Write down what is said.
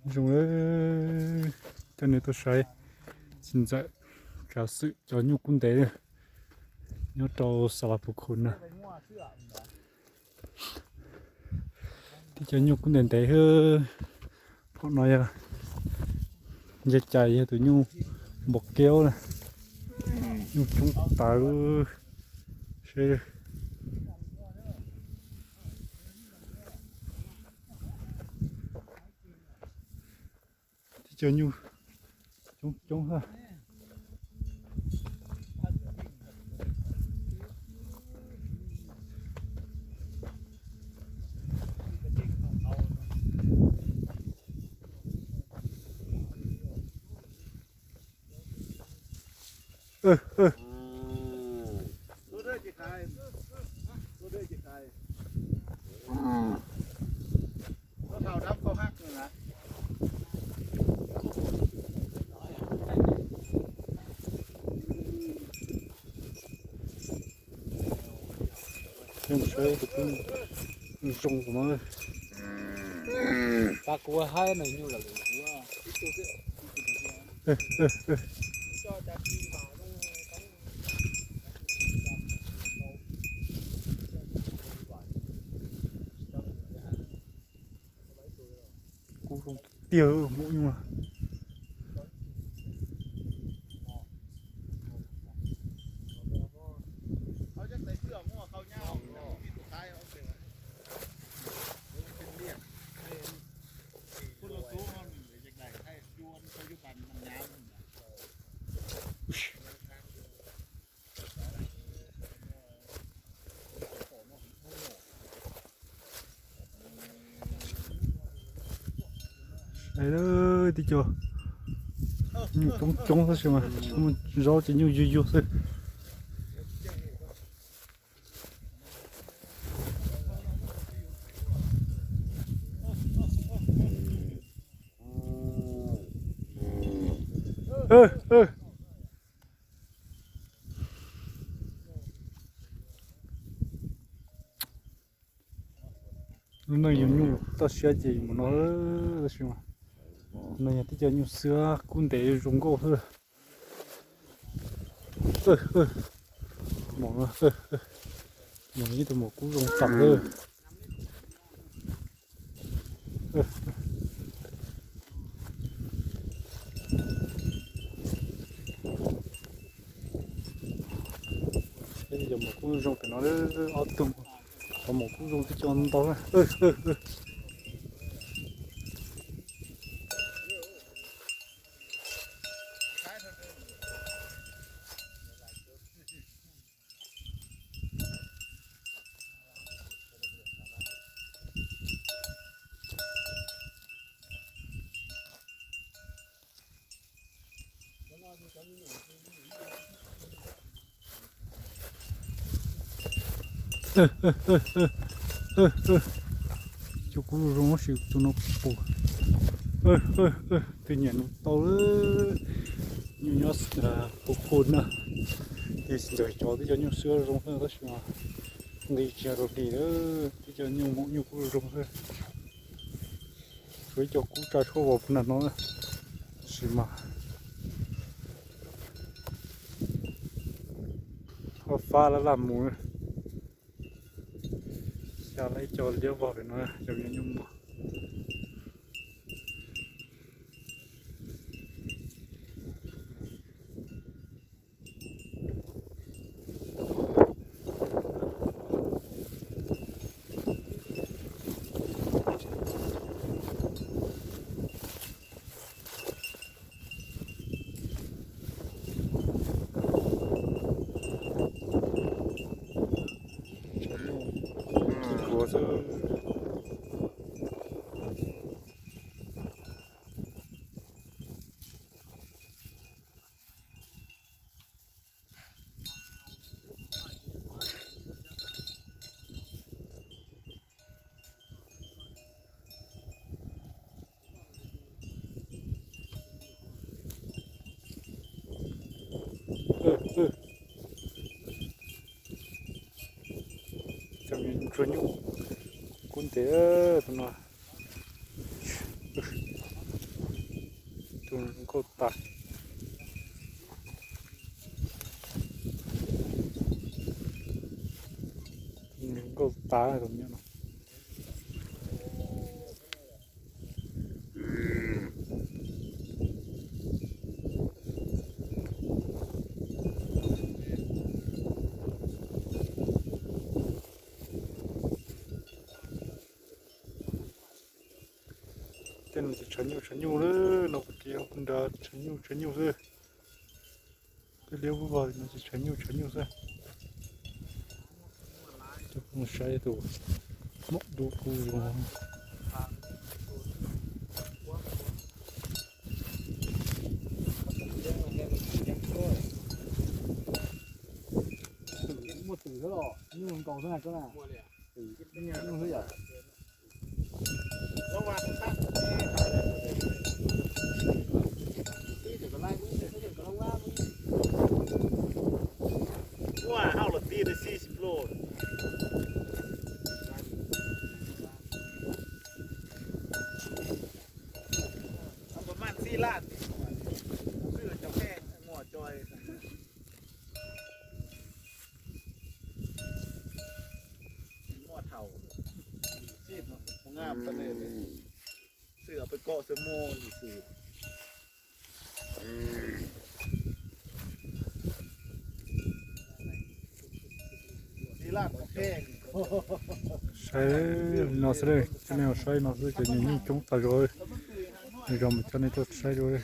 Zoo, coj nej tuaj saib txiv ntxawm tsav xwm cov nyuj kub ntev nyob rau Xalas Pus Khus na. Tib cov nyuj kub ntev ntev. Phom no yog, nce cai yog tus nyuj npau keub na, nyuj coob tawv. Seb, tib cov nyuj coob coob ha. Mus saib tus kub zoo no. Kub zoo tiag tiag maum nyuj. Tib co nyuj coob coob tab sis mas zaub ces nyuj yuag yuag xwb. Lub neej yug nyuj toj siab ces mus no tab sis mas no yog tib co nyuj xwab kub ntev zoo nkauj xwb. Maum no, maum no ib tug maum kub zoo tas xwb. Cov maum kub zoo pem no ob tug, cov maum kub zoo tib co ntau. Cov kub zoo zoo tab sis tus no pus. Twb nyiam nws tau. Nyuj nyob Pus Khus na, ces ntawm cov twb cov nyuj xwab zoo xwb tab sis mas nqis tsis yog rau nqis lawm, twb cov nyuj maum nyuj kub zoo xwb. Tshuav ib co kub tsa tshuaj vau puag nram no, tab sis mas ho fab laj laj mus. Xya lawm ib co liab vog pem no, cov me nyuj mos. Cov nyuj kub nkuav xwb. Cov me ntsuag nyuj kub ntev tus no. Nkauj tas, nkauj tas tus nyob no. Tej no ces tshav nyuj tshav nyuj lawm, no kuv tiv nrad tshav nyuj tshav nyuj xwb. Tej liab ub vog no ces tshav nyuj tshav nyuj xwb. Tus saib tus mob du kuv zoo. Muaj twm xwb los nyuj nkaus xwb na koj na. Twm nyuj xwb yom. Ua hauj lwm tij tsis ploj. Maj txij laj, txij cov pej muag co. Muaj thaum xwb peb kom xwb muaj lus xwm. Saib li no xwb, cov nej saib no xwb ces nyuj coob tas zog. Nws zoo mas coj nej tuaj saib dua.